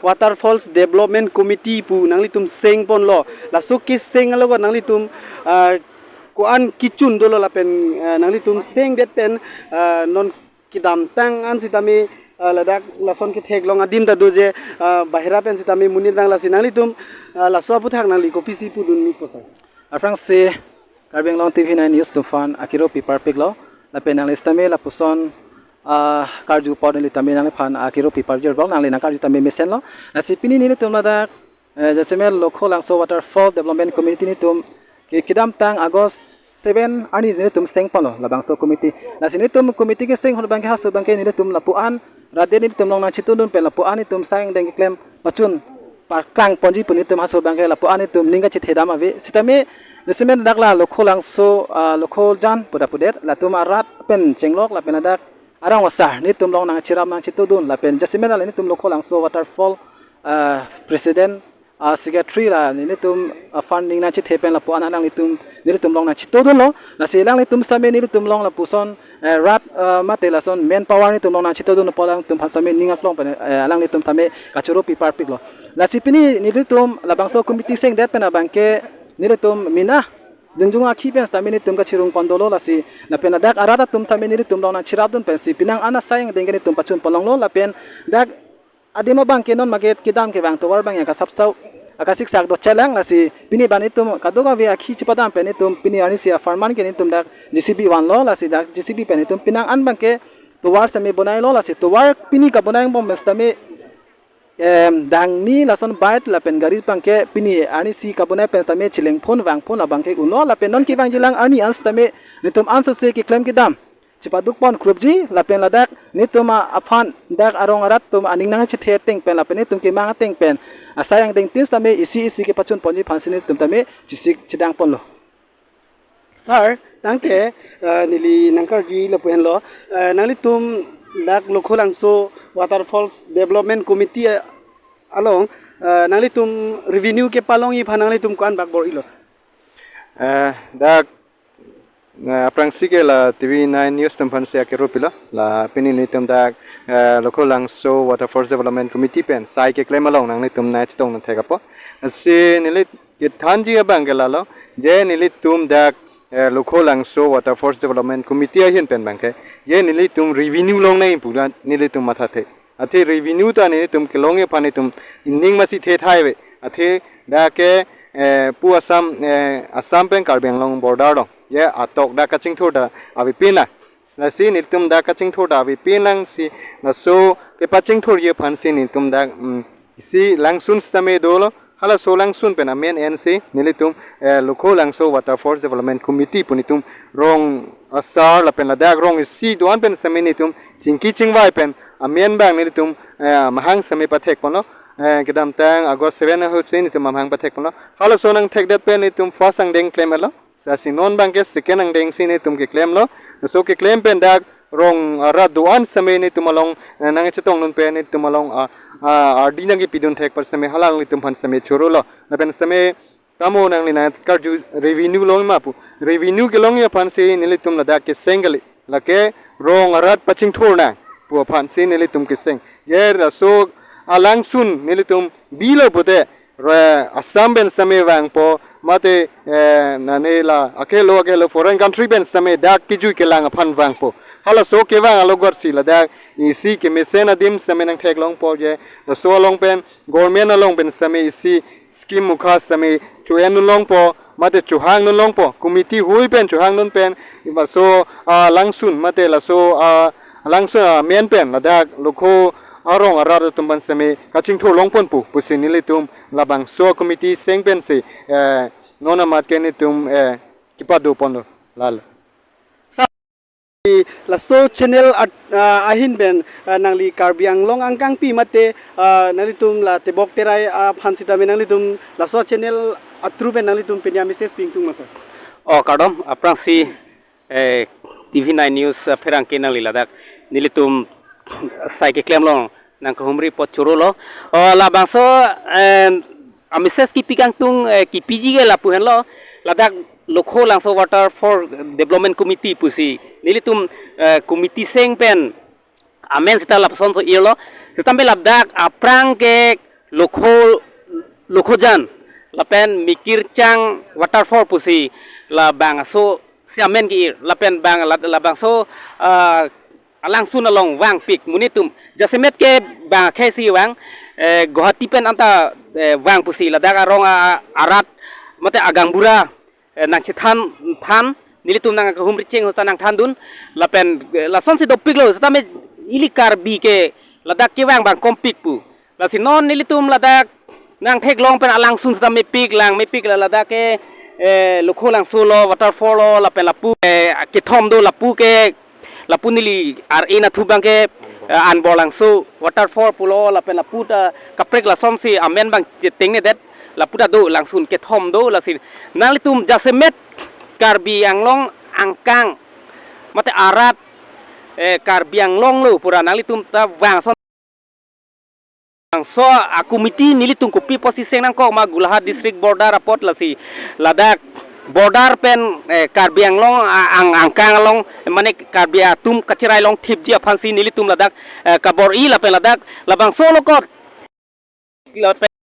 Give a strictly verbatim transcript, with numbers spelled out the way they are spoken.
Waterfalls Development Committee pu nanglitum seng ponlo. Laso keseng alogot nanglitum, ah, ko-an kechun dolo lapen, ah, nanglitum sengdet pen, ah, non kedamtang an sitame, ah, ladak lason ketheklong adim ta do je, ah, bahira pen sitame monit nang lasi nanglitum, ah, laso aputhak nangli kopisi pudun ni kosa. Aphrangsi Karbi Anglong T V nine News atum aphan akero pi parpiklo, lapen nangli sitame lapuson, ah, karju apot neli tame nangliphan akero pi parjir bang, nangli nangkarju tame mesenlo. Lasi pini nelitum ladak, eh, jasemet Lokho Langso Waterfall Development Committee nelitum ke kedamtang August seven arni nelitum seng ponlo labangso committee. Lasi nelitum committee keseng ahut abangke halaso abangke nelitum lapu-an rat-det nelitum along nangchitudun pen lapu-an nelitum asai angdeng keklem pachun paklang ponji pu nelitum halaso abangke lapu-an nelitum ning kachethedam ave. Sitame jasemet dak la Lokho Langso, ah, Lokho Jan puda pudet latum arat pen chenglok lapen ladak arong asar nelitum along nangchirap nangchitudun lapen jasemet la nelitum Lokho Langso Waterfall, ah, President, ah, Secretary la nelitum aphan ning nangchethe pen lapu-an alanglitum nelitum along nangchitudunlo. Lasi alanglitum sitame nelitum along lapuson, eh, rat, ah, mate lason manpower nelitum along nangchitudun apot alangtum aphan sitame ning aklong pen, eh, alanglitum tame kachoro pi parpiklo. Lasi pini nelitum labangso committee sengdet pen abangke nelitum mena jongjung akhi pen sitame nelitum kachirung pon dolo, lasi lapen ladak arat atum sitame nelitum along nangchirapdun pensi penang an asai angdeng ke nelitum pachun ponlonglo lapen dak adim abangke non maget kedam kevang tovar abang yang kasapsau akasiksak dochelang, lasi pini abang nelitum kadokave akhi chepadam pen nelitum pini arnisi apharman ke nelitum dak J C B vanlo, lasi dak J C B pen nelitum penang an abangke tovar sitame bonailo, lasi tovar pini kabonai angbong pen sitame, em, dangni lason bike lapen gari abangke pini arnisi kabonai pen sitame chilengphun vangphun abangke unlo lapen non kevangjilang arni an sitame nelitum ansose keklem kedam chepaduk pon krupji lapen ladak nelitum aphan dak arong arat atum aning nangchethe ateng pen lapen nelitum kemang ateng pen asai angdengtin sitame isi isi kepachun ponji aphansi nelitum tame chesik chedang ponlo. Sir, tangte, eh, neli nangkarju lapu henlo, eh, nanglitum dak Lokho Langso Waterfalls Development Committee, eh, along, eh, nanglitum revenue kepalongji aphan nanglitum ko-an bak bor-ilo, sir? Eh, dak, eh, aphrangsi ke la T V nine News atum aphansi akero pilo, la pini nelitum dak, eh, Lokho Langso Waterfalls Development Committee pen asai keklem along nanglitum nangchetong nangthek apot. Lasi neli kethanji abangke lalo, je nelitum dak, eh, Lokho Langso Waterfalls Development Committee ahin pen abangke, je nelitum revenue longnang pu la nelitum mathathe. Athe revenue ta nelitum kelongji aphan nelitum ning masi thethai ave. Athe dak ke, eh, pu Assam, eh, Assam pen Karbi Anglong border along. Je atok dak kachingthur ta avepin lang. Lasi nelitum dak kachingthur ta avepin lang si laso kepachingthurji aphansi nelitum dak, mm, isi langsun sitame dolo. Halaso langsun pen amen ensi nelitum, eh, Lokho Langso Waterfalls Development Committee pu nelitum rong asar lapen ladak rong isi do-an pen sitame nelitum chingki chingvai pen amen abang nelitum, eh, mahang sitame pathek ponlo. Eh, kedamtang August seven ahutsi nelitum amahang pathek ponlo. Halaso nangthekdet pen nelitum first angdeng klemlo. Lasi non abangke second angdengsi nelitum keklemlo. Laso keklem pen dak rong arat do-an sitame nelitum along, eh, nangchetongdun pen nelitum along, ah, ah, ardi nangkepidun thek apot sitame hala nanglitum aphan sitame chorolo. Lapen sitame kamo nangli nangkarju revenue longma pu. Revenue kelongji aphansi nelitum ladak keseng kali. Lake rong arat pachingthur nang pu aphansi nelitum keseng. Je laso alangsun nelitum bilo pute, re Assam pen sitame vangpo, mate, eh, nane la akelo akelo foreign country pen sitame dak kejui kelang aphan vangpo. Halaso kevang alogotsi ladak isi kemesen adim sitame nangtheklongpo je, laso along pen government along pen sitame isi scheme mukha sitame cho-endun longpo, mate chohangdun longpo, committee hui pen chohangdun pen, laso, ah, langsun, mate laso, ah, langsun, ah, amen pen ladak Lokho arong arat atum aphan sitame kachingthur longponpo pusi nelitum labangso committee seng pensi, eh, non amat ke nelitum, eh, kepado ponlo lalo. Laso channel at-, ah, ahin pen, ah, nangli Karbi Anglong angkangpi mate, ah, nanglitum la tebok terai aphan sitame nanglitum laso channel a-through pen nanglitum pini a-message pi ingtung ma, sir? Oh, kardom, aphrangsi, eh, T V nine News, ah, pherangke nangli ladak nelitum asai keklem along nangkehumri apot chorolo. Oh, labangso, eh, a-message kipi kangtung, eh, kipiji ke lapu henlo, ladak Lokho Langso Waterfall Development Committee pusi nelitum, eh, committee seng pen amen sita lapusonso irlo. Sitame ladak aphrang ke Lokho, Lokhojan lapen Mikirchang waterfall pusi labangso si amen ke-ir lapen bang la, labangso, ah, alangsun along vangpik monit atum jasemet ke bang akhei si vang, eh, Guwahati pen anta, eh, vang pusi ladak arong a, arat mate agaonbura, eh, nangchethan than, nelitum nangkahumri cheng hosta nangthandun lapen, eh, lasonsi dopiklo setame ili Karbi ke ladak kevang bang kompik pu. Lasi non nelitum ladak nangtheklong pen alangsun setame pik lang mepik la ladak ke, eh, Lokho langso lo waterfall lo lapen lapu, eh, kethom do lapu ke lapu neli ar-e nathu bang ke, eh, Anbor Langso waterfall pulo lapen lapu ta kaprek lasonsi amen bang chetengnedet lapu ta do langsun kethom do lasi nanglitum jasemet Karbi Anglong angkang mate arat, eh, Karbi Anglong lo pura nanglitum ta vangson so a committee nelitum kopi apotsi seng nangkok ma Golaghat district border apot lasi ladak border pen, eh, Karbi Anglong a, ang angkang along mane Karbi atum kacherai long thipji aphansi nelitum ladak, eh, kabor-i lapen ladak labangso lokot lapen